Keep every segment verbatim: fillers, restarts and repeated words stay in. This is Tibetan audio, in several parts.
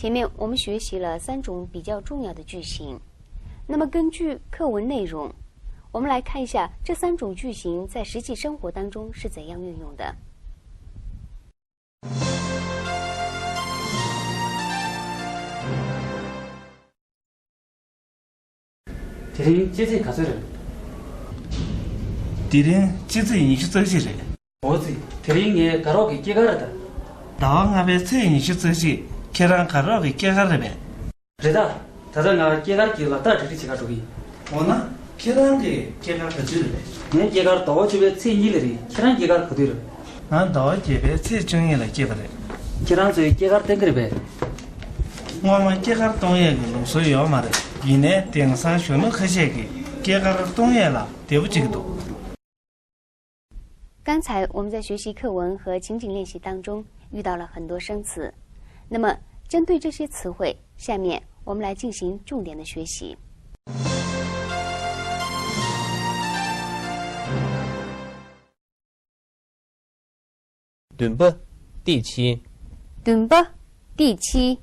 前面我们学习了三种比较重要的句型，那么根据课文内容，我们来看一下这三种句型在实际生活当中是怎样运用的。 དེ་རིང་སྤྱི་ཚེས་ག་ཚོད་རེད། དེ་རིང་སྤྱི་ཚེས་ཉི་ཤུ་རྩ་གཅིག་རེད། འོ་ཙི། དེ་རིང་ངའི་དགའ་རོགས་ཀྱི་སྐྱེས་སྐར་རེད་ད། ཟླ་བ་ལྔ་པའི་ཚེས་ཉི་ཤུ་རྩ་གཅིག་ཁྱེད་རང་དགའ་རོགས་ཀྱི་སྐྱེས་སྐར་རེད་པས། རེད་ད། ད་ལྟ་ང་སྐྱེས་སྐར་གྱི་ལག་རྟགས་སྒྲིག་སྒྲིག་བྱེད་གར་འགྲོ་གི་ཡིན། འོ་ན། ཁྱེད་རང་གི་སྐྱེས་སྐར་ག་ཚོད་རེད་པས། ངའི་སྐྱེས་སྐར་ཟླ་བ་བཅུ་པའི་ཚེས་གཉིས་ལ་རེད། ཁྱེད་རང་སྐྱེས་སྐར་ག་དུས་རེད། ང་ཟླ་བ་བརྒྱད་པའི་ཚེས་བཅུ་གཉིས་ལ་སྐྱེས་པ་རེད། ཁྱེད་རང་ཚོའི་སྐྱེས་སྐར་གཏན་འཁེལ་རེད་པས། སྔོན་མ་སྐྱེས་སྐར་གཏོང་ཡས་ཀྱི་ལུགས་སྲོལ་ཡོད་མ་རེད། ཡིན་ནའི་དེང་སང་གཞོན་ནུ་ཁ་ཤས་ཀྱིས་སྐྱེས་སྐར་གཏོང་ཡས་ལ་དེ་བོ་བྱེད་ཀྱི་འདུག 刚才我们在学习课文和情景练习当中遇到了很多生词，那么针对这些词汇，下面我们来进行重点的学习。 བདུན་པ། སྟེང་ཕྱི། བདུན་པ། སྟེང་ཕྱི།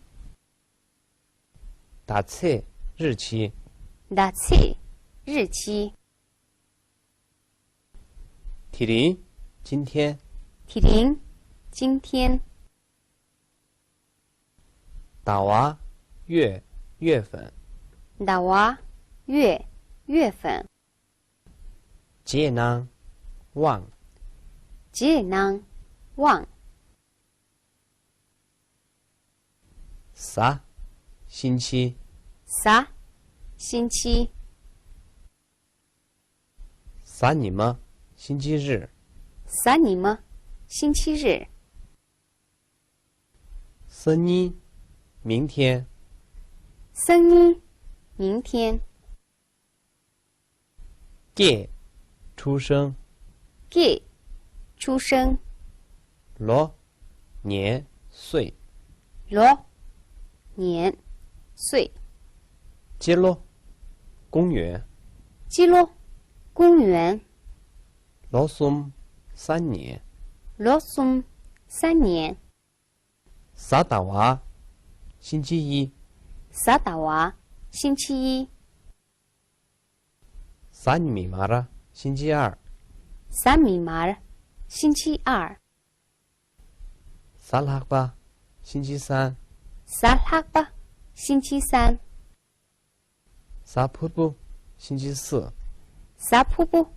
ཟླ་ཚེས། 日期། ཟླ་ཚེས། 日期། དེ་རིང་། 今天། དེ་རིང་། 今天། ཟླ་བ། 月། 月份། ཟླ་བ། 月། 月份། རྗེས་གནང་། 往། 节能，往。 གཟའ། 星期། གཟའ། 星期། གཟའ་ཉི་མ། 星期日། གཟའ་ཉི་མ། 星期日། སང་ཉིན། 明天། སང་ཉིན། 明天། སྐྱེས། 出生། སྐྱེས། 出生། ལོ། 年། 岁། ལོ། 年། 岁། སྤྱི་ལོ། 公元། སྤྱི་ལོ། 公元། ལོ་གསུམ། 三年། ལོ་གསུམ། 三年། གཟའ་ཟླ་བ། 星期一། གཟའ་ཟླ་བ། 星期一། གཟའ་མིག་དམར། 星期二། གཟའ་མིག་དམར། 星期二། གཟའ་ལྷག་པ། 星期三། གཟའ་ལྷག་པ། 星期三། གཟའ་ཕུར་བུ། 星期四། གཟའ་ཕུར་བུ།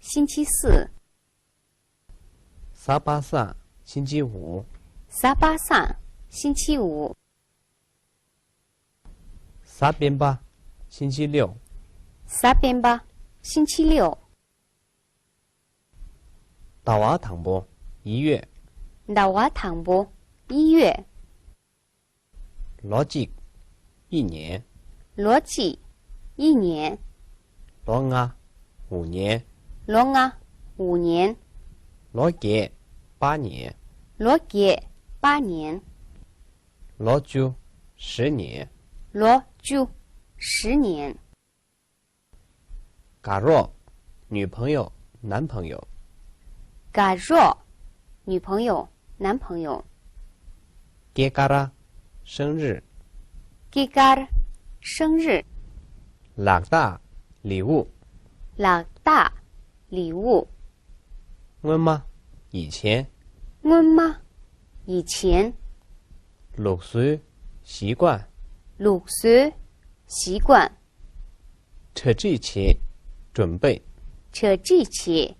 星期四། གཟའ་པ་སངས། 星期五། གཟའ་པ་སངས། 星期五། གཟའ་སྤེན་པ། 星期六། གཟའ་སྤེན་པ། 星期六། ཟླ་བ་དང་པོ། 一月། ཟླ་བ་དང་པོ། 一月། ལོ་གཅིག། 一年། ལོ་གཅིག། 一年། ལོ་ལྔ། 五年། ལོ་ལྔ། 五年། ལོ་བརྒྱད། 八年། ལོ་བརྒྱད། 八年། ལོ་བཅུ། 十年། ལོ་བཅུ། 十年། དགའ་རོགས། 女朋友、男朋友། དགའ་རོགས། 女朋友、男朋友། སྐྱེས་སྐར། 生日། སྐྱེས་སྐར། 生日། ལག་རྟགས། 礼物། ལག་རྟགས། 礼物། སྔོན་མ། 以前། སྔོན་མ། 以前། ལུགས་སྲོལ། 习惯། ལུགས་སྲོལ། 习惯། གྲ་སྒྲིག་བྱེད། 准备། གྲ་སྒྲིག་བྱེད།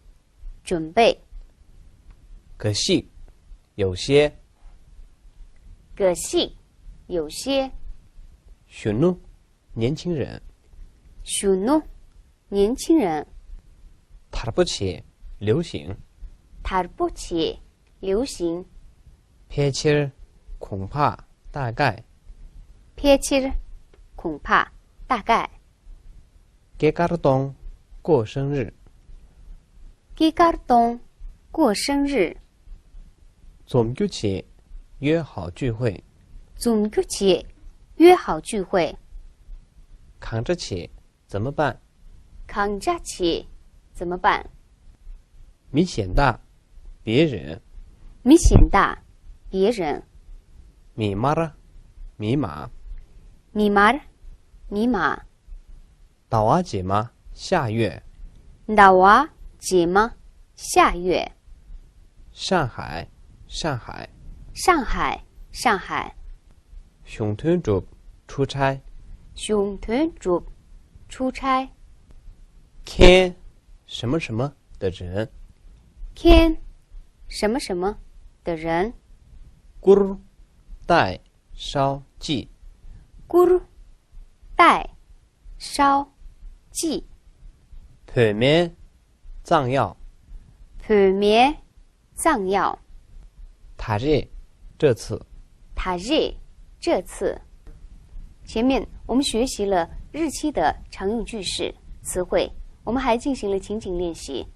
准备། ག་ཞིག། 有些། ག་ཞིག། 有些། གཞོན་ནུ། 年轻人། གཞོན་ནུ། 年轻人། དར་པོ་ཆེ། 流行། དར་པོ་ཆེ། 流行། ཕལ་ཆེར། 恐怕། 大概། ཕལ་ཆེར། 恐怕། 大概། སྐྱེས་སྐར་གཏོང་། 过生日། སྐྱེས་སྐར་གཏོང་། 过生日། འཛོམས་རྒྱུ་བྱེད། 约好聚会། འཛོམས་རྒྱུ་བྱེད། 约好聚会། གང་འདྲ་བྱེད། 怎么办། གང་འདྲ་བྱེད། 怎么办། མི་གཞན་དག། 别人། མི་གཞན་དག། 别人། མིག་དམར། མིན་མ། མིན་མ། མིན་མ། ཟླ་བ་རྗེས་མ། ཤ་ཡོད། ཟླ་བ་རྗེས་མ། ཤ་ཡོད། ཧྲང་ཧའེ། ཧྲང་ཧའེ། ཧྲང་ཧའེ། ཧྲང་ཧའེ། གཞུང་དོན་སྒྲུབ། 出差། གཞུང་དོན་སྒྲུབ། 出差། 见什么什么的人。见什么什么的人。 བསྐུར། 带，捎，寄。 བསྐུར། 带，捎，寄། བོད་སྨན། 藏药。 བོད་སྨན། 藏药。 ད་རེས། 这次。 ད་རེས། 这次。 前面我们学习了日期的常用句式、词汇，我们还进行了情景练习。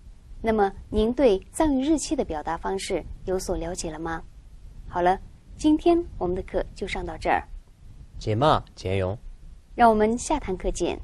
那么，您对藏语日期的表达方式有所了解了吗？好了，今天我们的课就上到这儿。 རྗེས་མ་མཇལ་ཡོང་། 让我们下堂课见。